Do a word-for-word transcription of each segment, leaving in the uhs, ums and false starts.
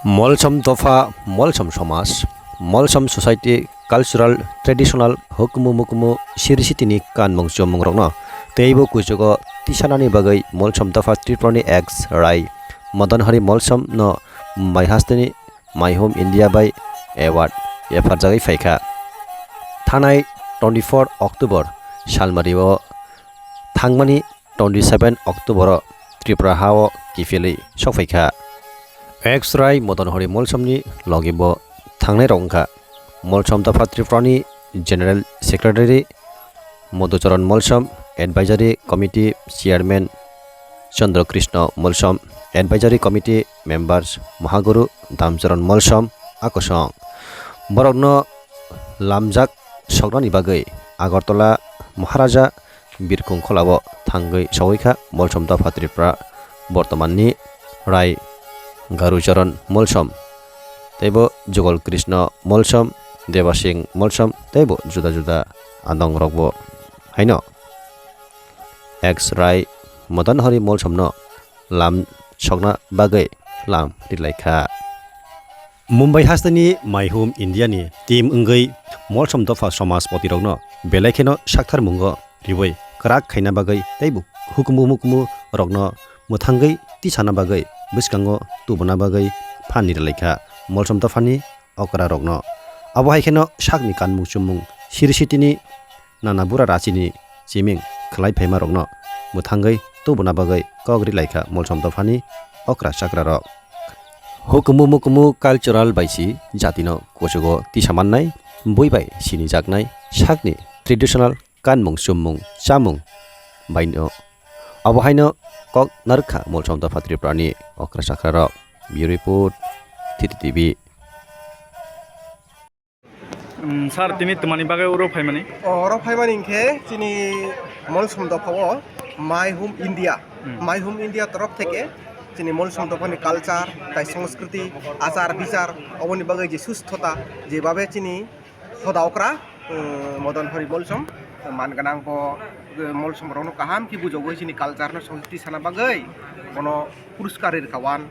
Molsom dopha, Molsom somaj, Molsom society, cultural, traditional, hukumu mukumu, siri sitini kanmung chumung rokno teibo kuchugo tisanani bagwi Molsom dopha Tripurani ex Rai Madan Hari Molsom no mai hasteni Maihum India bai award yapharjagwi phaikha. Thanai twenty-four October salmario thangmani twenty-seven October o Tripura hao kiphilwi sokphaikha. Ex Rai Madan Hari Molsomni logibo thangnai rok wngkha Molsom dopha Tripurani General Secretary Madhucharan Molsom, Advisory Committee Chairman Chandra Krishna Molsom, Advisory Committee Members Mahaguru Damcharan Molsom, akosong. Borokno lamjak soknani bagwi Agartala Maharaja Birkung Kholao thangwi sogwi kha Molsom dopha Tripura bortomanni Rai Garucharan Molsom, teibo Jugal Krishna Molsom, Debasing Molsom, teibo juda juda adong rokbo haino ex Rai Madan Hari Molsomno lam sokna bagwi lam rilai kha. Mumbai hasteni Maihum India ni team wngwi Molsom dopha somajpoti rokno belai kheno sakthar mungo riwi kwrak khaina bagwi teibo hukumu mukumu rokno mwthangwi tisana bagwi bwskango tubuna bagwi phan ni rilai kha Molsom dophani okra rokno. Abo hai kheno sakni kanmung chumung siri sitini nana bura rachini chiming khlai phaima rokno mwthangwi tubuna bagwi kok rilai kha Molsom dophani okra chakra rok. Hukumu mukumu cultural bai si jatino kuchugo tisa mannai, bui bai sinijaknai sakni traditional kanmung chumung chamung baino. Abo haino kok narwkha Molsom dopha Tripurani okra chakra rok. Bureau Report, T T T V. Um, sir, tini twmani bagwi oro phaimani? O, oro phaimani hinkhe chini Molsom dophao My Home India, Hmm. My Home India torof theke chini Molsom dophani culture, tai sanskriti, achar bichar, oboni bagwi je susthota, je babe chini hoda okra, um, Madan Hari Molsom, man gwnang bo, um, Molsom rokno kaham khe bujogwi chini culture no sanskriti sana bagwi bono puruskar ri rwkha one,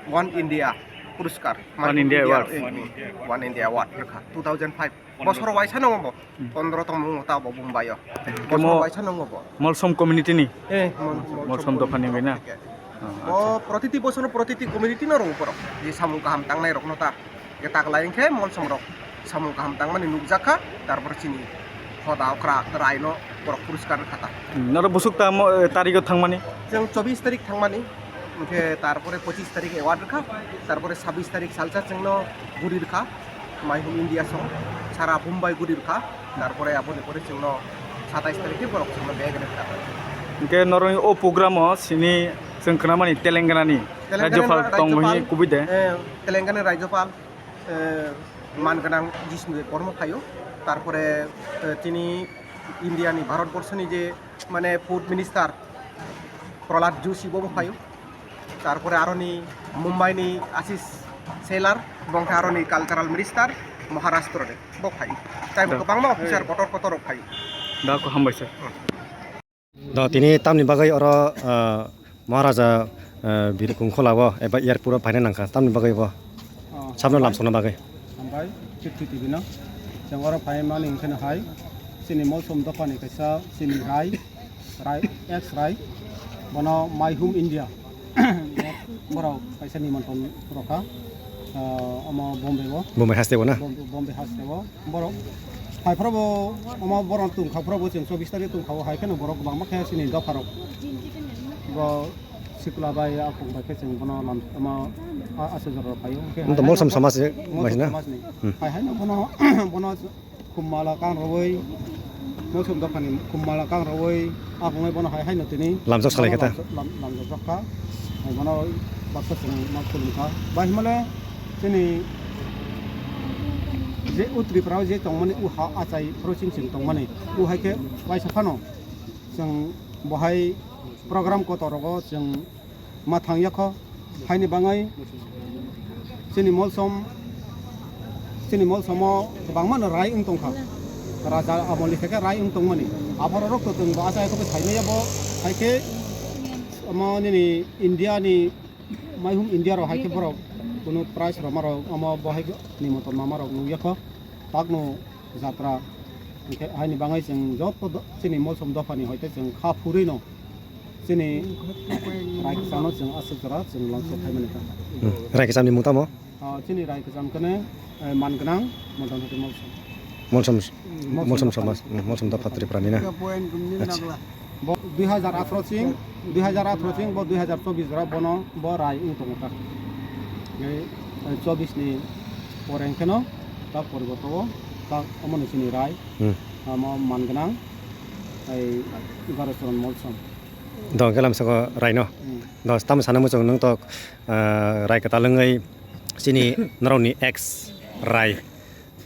One India puruskar. One India Award. Eh, One India Award rwkha two thousand five. Bosor waisa nongo bo. Hmm. Pondro tongmung ta bo Mumbai o. Bosor Kemo waisa nongo bo. Molsom community ni? Eh, Mol-, Molsom Molsom dophani community wngwi na? Theke. Ah, bo acha. Protiti bosor protiti community no rw borok. Je samung kaham tangnai rokno ta. Ge taklai hinkhe Molsom rok samung kaham tangmani nukjakha, tarpor chini hoda okra raino borok puruskar rwkha ta. Hmm, noro bwswk ta mo, eh, tarigo thangmani? Chwng chobbish tarik thangmani, hinkhe tarpore pochish tarik award rwkha, tarpore sabbish tarik salsa chwngno guri rwkha, My Home India song sara Mumbai guri rwkha, tarpore aboni pore chwngno satais tarik khe borok chwngno bag rwkha. Hinkhe norokni o program o sini chwng khnamani Telangana ni Telangana Rajyapal ni tongo hwnwi Rajyapal, kubui de? Eh, Telangana ni Rajyapal, eh, man gwnang Jishnu Debbarma phaio. Tarpore, eh, chini India ni, Bharat Borso ni je, mane, Food Minister Prahlad Joshi bo phaio. Tarpore aroni Mumbai ni Ashish Sailar, bo khe aroni Cultural Minister Maharashtra ni bo phaio. Tai bo Da. Kwbangma officer kotor kotor rok phaio. Da ko hambai sir. Do tini tamni bagwi oro, ah, Maharaja, ah, Bir Kungkhola o eba airport o phaina nangkha, tamni bagwi bo? Oh, sabno hambai. Lamsokna bagwi. Hambai, Kirti T V no. Chwng oro phai mani wngkheno hai, chini Molsom dophani kaisa chini Rai, Rai, ex Rai, bono My Home India. Borok kaisa nimonton rokha, ah, omo Bombay o. Bombay haste o na? Bom-, Bombay haste o. Borok hai phoro bo omo borok tongkha phoro bo chwng chobbish tarik tongkha o hai kheno borok kwbangma khe chini dopha rok. Bo sikla bai akhung bai khe chwng bono lam omo a-, aswk jora rok phaio. Hwnkhe Motom hai Molsom haino samaj se Molsom maisina? Samaj ni. Hmm. Hai haino bono, bono Khumala kang rwui, Molsom dophani khumala kang rwui, aphangwi bono hai haino tini lamjak salai khe ta? Lamjak, lam-, lamjak kha. Bono baksa chwng ma khulum kha. Bai hwnmale chini je o Tripura o je tongmani o ha achai phoro chini chwng tongmani. O hai khe waisa phano chwng bo hai program kotor rogo chwng ma thang ya kho, haini bangwi chini Molsom, chini Molsomo kwbangma no rai wng tongkha. Raja amolni khe khe rai wng tongmani. Aphoro rok to chwng bo achai khe bo saimaya bo, hai khe omo nini India ni, My Home India rok hai khe borok Kunu prize rwma rok omo bohai nimontron ma rok nukya kho. Takno jatra hwnkhe haini bagwi chwng joto do-, chini Molsom dophani hoite chwng kha phurwino chini Raikisano chwng aswk jora chwng langsok khaimani kha. Hmm. Raikisani mung tamo? Ah, chini Raikisam kene, eh, Mangnang, Modan Hati Molsom. Molsom, Molsom Molsom Dophani. Samaj, hmm, Molsom Dopha Tripura ni na. Acha. Bo dui hajar atharo sing, dui hajar atharo sing, bo dui hajar chobbish jora bono, bo rai wng tongo ta. Ei, eh, chobbish ni pore hwnkhe no, ta poriborto o, ta omo ni chini rai, hmm, amo Mangnang, ei, Garocharan Molsom. Do, hwnkhe lamsoko rai no. Hmm. Do, tamo sana muchung nung tok, ah, rai kwtal wngwi chini norokni ex rai,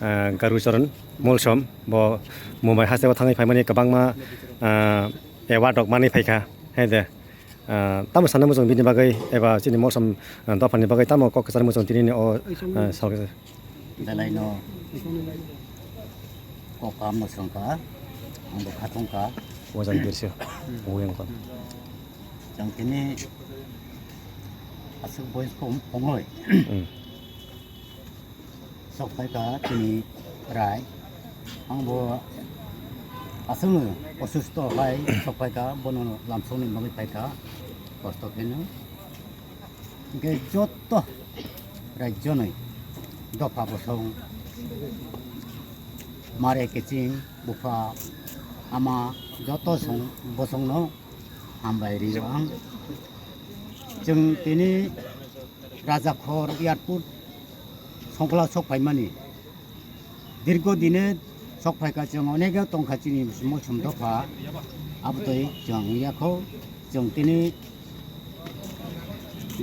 ah, Garucharan Molsom, bo Mumbai hasteo thangwi phaimani kwbangma, ah, award rok manwi phaikha, hai de. Ah, tamo sana muchung bini bagwi eba chini Molsom, ah, dophani bagwi tamo kok kwchar muchung tinini o, ah, salkhe. Belai no kok kaham no swngkha, ang bo khathung kha. Wajan birse, uyang kon. Chwng tini aswk boyes kom, komoi. Hmm. Sok phaikha chini rai. Ang bo aswkno osusto hai sok phaikha, bono lamsokni bagwi phaikha, kosto kheno. Hwnkhe joto rajyoni dopha bosong, mare kiching, bupha, ama joto song-, bosongno hambai rio ang. Chwng tini Rajakhor Airport songkhla sok phaimani. Dirgo dine sok phaikha, chwng onegyo tongkha chini Molsom dopha. Abotwi chwng wngya kho, chwng tini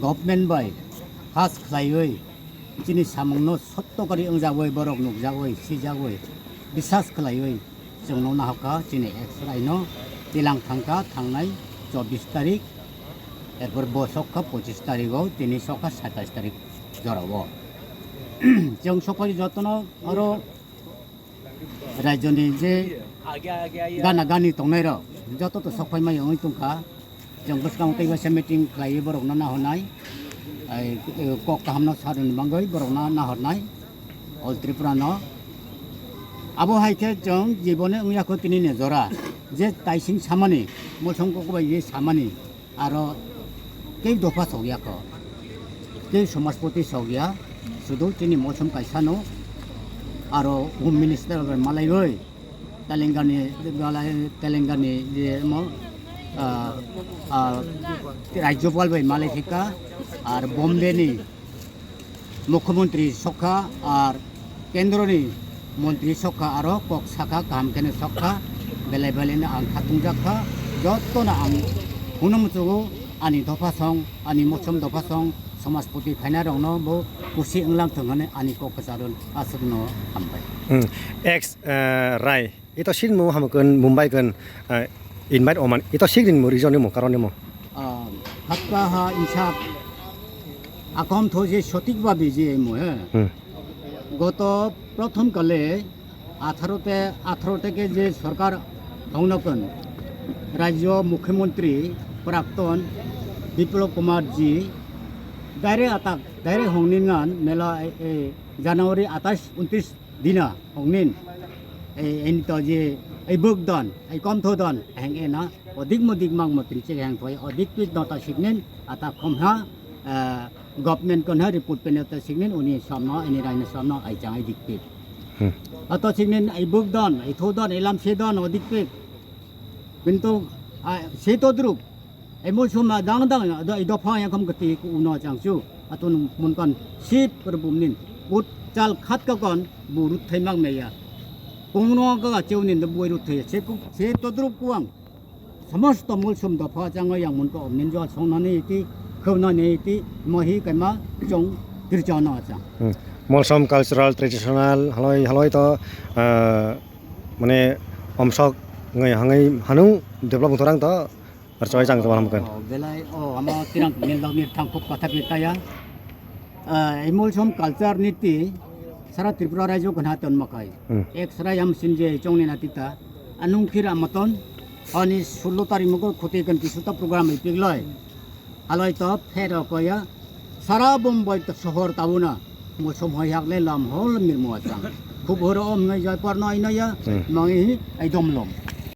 government bai khas khlaiwi chini samungno sotto kari wngjagwi, borok nukjagwi, sijagwi, bisas khlaiwi chwngno nahokha chini ex rai no tilang thangkha thangnai chobbish tarik, erpor bo sokha pochish tarigo, tini sokha satais tarik jorao. Chwng sokphai jotono aro rajyoni je gana gani tongnai rok joto to sokphai mai wngwi tongkha. Chwng bwskang tei waisa meeting khlaiwi borokno nahornai, ai, kok kahamno sarwni bagwi borokno nahornai All Tripura no. Abo hai khe chwng jibone wngya kho tini ni jora je taising samani, Molsom kok bai je samani. Aro tei dopha sokya kho, tei somajpoti sokya, sudu chini Molsom kaisano, aro Home Minister bai malaiwi, Telangani, Telangani je mo, ah, ah, Rajyapal bai malai thika, ar Bombay ni Mukhyamantri sokha ar kendroni montri sokha, aro kok sakha, kaham kheno sokha, belai belai no ang khatung jakha, joto no ang hwnwi muchungo ani dopha song, ani Molsom dopha song, somajpoti khainai rokno bo kusi wnglang thung hwnwi ani kok kwcharo aswkno hambai. Hmm. Ex, eh, Rai. Ito sin mo hamkon Mumbai kon, eh, invite oman. Ito sigrin mo region mo karon mo. Ah, hakka ha insap akom tho je sotik ba biji mo he. Hmm. Goto prothom kale atharo te, atharo te ke je sorkar hongno kon, rajyo mukhyamantri prakton Biplab Kumar ji direct atak, direct hongni ngan mela, eh, eh, January atais untris dina hongnin, ei, eni to je, ei buk don, ei kom tho don, heng ena, odik modik mang motri che heng thoi, odik pit nota siknin, ata khom ha, eh, government kon ha, report pen ta siknin, uni somno, eni raina somno, ai chang ai dik pit. Hmm. Ato siknin, ei buk don, ei tho don, ei lam se don, odik pit. Kintu, ah, se to druk. Emo suma dang dang do i dopha yang kam kati ku uno chang chu. Atun mun kan sip per bum nin. Ut chal khat ka kon bu rut thai mak me ya. Kung no ka cheu nin do bui rut thai. Se ku, se to druk kuang. Samasto Molsom dopha chang yang mun ka om nin jo song na ni ti, khau na ni ti, mo hi kai ma chong tir cha na chang. Hmm. Molsom cultural, traditional, haloi, haloi to, ah, mane omsok ngai hangai hanung develop thorang to. Ar choi chang chwng hamkon. Oh, belai, oh, amo tirang nil dog nil thang khup kotha pi kaya. Ah, ei Molsom culture niti sara Tripura rajyo gana ton makai. Hmm. Ek sara yam sin je chong ni natita. Anung khir amaton. Ani sullo tari mukul khuti kan kisuta program ipigloi. Aloi to phero koya. Sara Bombay ta-, sohor tabuna. Mo som hai hak le lam hol mir mo achang. Khub horo om ngai jai par nai nai ya. Hmm. Mangi hi ai dom lom.